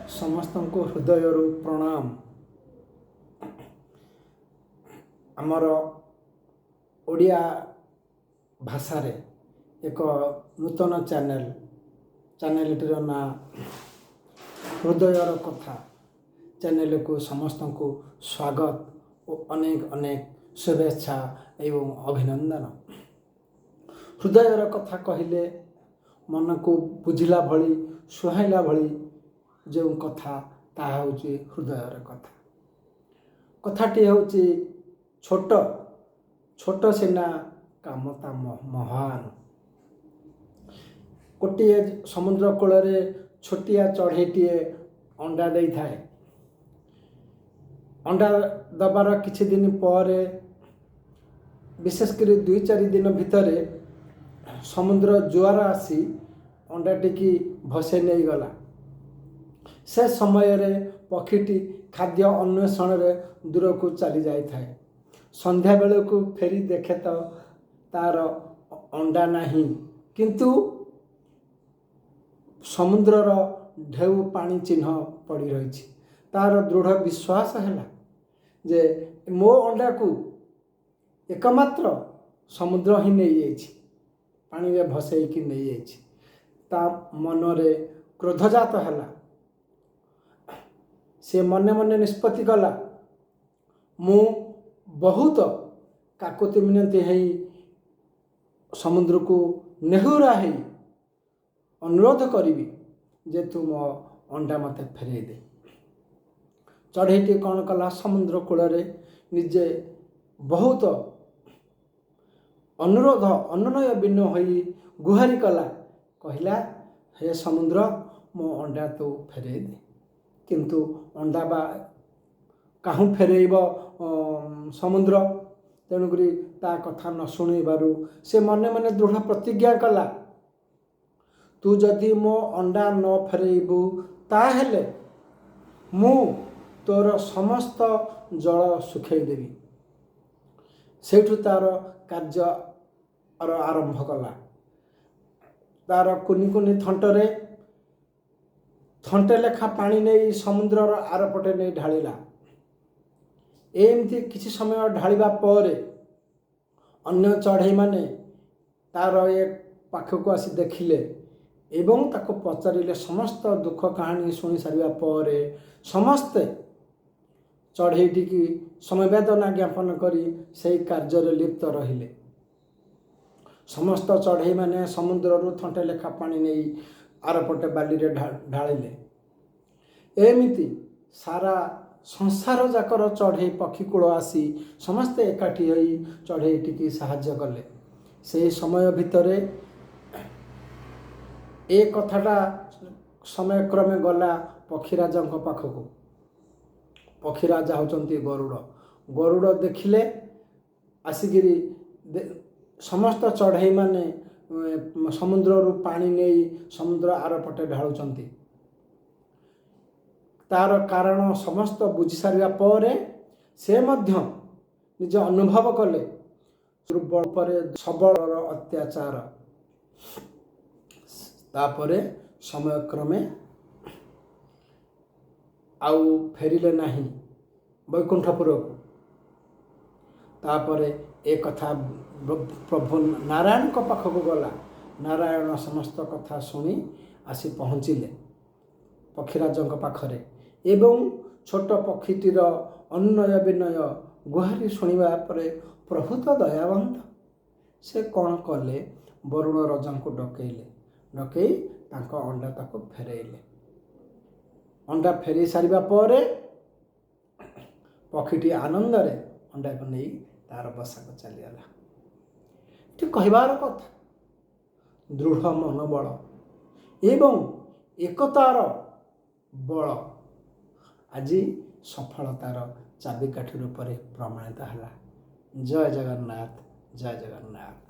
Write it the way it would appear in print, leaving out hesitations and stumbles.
ସମସ୍ତଙ୍କୁ ହୃଦୟରୁ ପ୍ରଣାମ। ଆମର ଓଡ଼ିଆ ଭାଷାରେ ଏକ ନୂତନ ଚ୍ୟାନେଲ, ଚ୍ୟାନେଲଟିର ନାଁ ହୃଦୟର କଥା। ଚ୍ୟାନେଲକୁ ସମସ୍ତଙ୍କୁ ସ୍ୱାଗତ ଓ ଅନେକ ଅନେକ ଶୁଭେଚ୍ଛା ଏବଂ ଅଭିନନ୍ଦନ। ହୃଦୟର କଥା କହିଲେ ମନକୁ ବୁଝିଲା ଭଳି, ସୁହାଇଲା ଭଳି ଯେଉଁ କଥା, ତାହା ହେଉଛି ହୃଦୟର କଥା। କଥାଟି ହେଉଛି ଛୋଟ ଛୋଟ ସିନା କାମ ତା ମହାନ। ଗୋଟିଏ ସମୁଦ୍ର କୂଳରେ ଛୋଟିଆ ଚଢ଼େଇଟିଏ ଅଣ୍ଡା ଦେଇଥାଏ। ଅଣ୍ଡା ଦେବାର କିଛି ଦିନ ପରେ, ବିଶେଷ କରି 2-4 ଦିନ ଭିତରେ ସମୁଦ୍ର ଜୁଆର ଆସି ଅଣ୍ଡାଟିକି ଭସେଇ ନେଇଗଲା। ସେ ସମୟରେ ପକ୍ଷୀଟି ଖାଦ୍ୟ ଅନ୍ୱେଷଣରେ ଦୂରକୁ ଚାଲି ଯାଇଥାଏ। ସନ୍ଧ୍ୟାବେଳକୁ ଫେରି ଦେଖେ ତ ତାର ଅଣ୍ଡା ନାହିଁ, କିନ୍ତୁ ସମୁଦ୍ରର ଢେଉ ପାଣି ଚିହ୍ନ ପଡ଼ି ରହିଛି। ତାର ଦୃଢ଼ ବିଶ୍ୱାସ ହେଲା ଯେ ମୋ ଅଣ୍ଡାକୁ ଏକମାତ୍ର ସମୁଦ୍ର ହିଁ ନେଇଯାଇଛି, ପାଣିରେ ଭସେଇକି ନେଇଯାଇଛି। ତା ମନରେ କ୍ରୋଧଜାତ ହେଲା। ସେ ମନେ ମନେ ନିଷ୍ପତ୍ତି କଲା, ମୁଁ ବହୁତ କାକୁତି ମିନତି ହେଇ ସମୁଦ୍ରକୁ ନେହୁରା ହେଇ ଅନୁରୋଧ କରିବି ଯେ ତୁ ମୋ ଅଣ୍ଡା ମୋତେ ଫେରେଇ ଦେ। ଚଢ଼େଇଟି କ'ଣ କଲା, ସମୁଦ୍ର କୂଳରେ ନିଜେ ବହୁତ ଅନୁରୋଧ ଅନୁନୟ ବିନୟ ହୋଇ ଗୁହାରି କଲା। କହିଲା, ହେ ସମୁଦ୍ର, ମୋ ଅଣ୍ଡା ତୁ ଫେରେଇ ଦେ। କିନ୍ତୁ ଅଣ୍ଡା ବା କାହୁଁ ଫେରେଇବ ସମୁଦ୍ର? ତେଣୁକରି ତା କଥା ନ ଶୁଣିବାରୁ ସେ ମନେ ମନେ ଦୃଢ଼ ପ୍ରତିଜ୍ଞା କଲା, ତୁ ଯଦି ମୋ ଅଣ୍ଡା ନ ଫେରେଇବୁ ତାହେଲେ ମୁଁ ତୋର ସମସ୍ତ ଜଳ ଶୁଖେଇ ଦେବି। ସେଇଠୁ ତାର କାର୍ଯ୍ୟର ଆରମ୍ଭ କଲା। ତାର କୁନି କୁନି ଥଣ୍ଟରେ ଥଣ୍ଟେ ଲେଖା ପାଣି ନେଇ ସମୁଦ୍ରର ଆରପଟେ ନେଇ ଢାଳିଲା। ଏମିତି କିଛି ସମୟ ଢାଳିବା ପରେ ଅନ୍ୟ ଚଢ଼େଇମାନେ ତାର ଏ ପାଖକୁ ଆସି ଦେଖିଲେ ଏବଂ ତାକୁ ପଚାରିଲେ। ସମସ୍ତ ଦୁଃଖ କାହାଣୀ ଶୁଣି ସାରିବା ପରେ ସମସ୍ତେ ଚଢ଼େଇଟିକି ସମବେଦନା ଜ୍ଞାପନ କରି ସେହି କାର୍ଯ୍ୟରେ ଲିପ୍ତ ରହିଲେ। ସମସ୍ତ ଚଢ଼େଇମାନେ ସମୁଦ୍ରରୁ ଥଣ୍ଟେ ଲେଖା ପାଣି ନେଇ ଆରପଟେ ବାଲିରେ ଢାଳିଲେ। ଏମିତି ସାରା ସଂସାର ଯାକର ଚଢ଼େଇ ପକ୍ଷୀକୂଳ ଆସି ସମସ୍ତେ ଏକାଠି ହୋଇ ଚଢ଼େଇଟିକି ସାହାଯ୍ୟ କଲେ। ସେହି ସମୟ ଭିତରେ ଏ କଥାଟା ସମୟକ୍ରମେ ଗଲା ପକ୍ଷୀରାଜଙ୍କ ପାଖକୁ। ପକ୍ଷୀରାଜା ହେଉଛନ୍ତି ଗରୁଡ଼। ଗରୁଡ଼ ଦେଖିଲେ ଆସିକିରି ସମସ୍ତ ଚଢ଼େଇମାନେ ସମୁଦ୍ରରୁ ପାଣି ନେଇ ସମୁଦ୍ର ଆରପଟେ ଢାଳୁଛନ୍ତି। ତାର କାରଣ ସମସ୍ତ ବୁଝି ସାରିବା ପରେ ସେ ମଧ୍ୟ ନିଜ ଅନୁଭବ କଲେ ଦୁର୍ବଳ ଉପରେ ସବଳର ଅତ୍ୟାଚାର। ତାପରେ ସମୟକ୍ରମେ ଆଉ ଫେରିଲେ ନାହିଁ ବୈକୁଣ୍ଠପୁରକୁ। ତାପରେ ଏ କଥା ପ୍ରଭୁ ନାରାୟଣଙ୍କ ପାଖକୁ ଗଲା। ନାରାୟଣ ସମସ୍ତ କଥା ଶୁଣି ଆସି ପହଞ୍ଚିଲେ ପକ୍ଷୀରାଜଙ୍କ ପାଖରେ ଏବଂ ଛୋଟ ପକ୍ଷୀଟିର ଅନୁନୟ ବିନୟ ଗୁହାରି ଶୁଣିବା ପରେ ପ୍ରଭୂତ ଦୟାବନ୍ତ। ସେ କ'ଣ କଲେ, ବରୁଣ ରଜାଙ୍କୁ ଡକେଇଲେ। ଡକେଇ ତାଙ୍କ ଅଣ୍ଡା ତାକୁ ଫେରେଇଲେ। ଅଣ୍ଡା ଫେରେଇ ସାରିବା ପରେ ପକ୍ଷୀଟି ଆନନ୍ଦରେ ଅଣ୍ଡାକୁ ନେଇ ତାର ବସାକୁ ଚାଲିଗଲା। ଏଠି କହିବାର କଥା, ଦୃଢ଼ ମନୋବଳ ଏବଂ ଏକତାର ବଳ ଆଜି ସଫଳତାର ଚାବିକାଠି ରୂପରେ ପ୍ରମାଣିତ ହେଲା। ଜୟ ଜଗନ୍ନାଥ, ଜୟ ଜଗନ୍ନାଥ।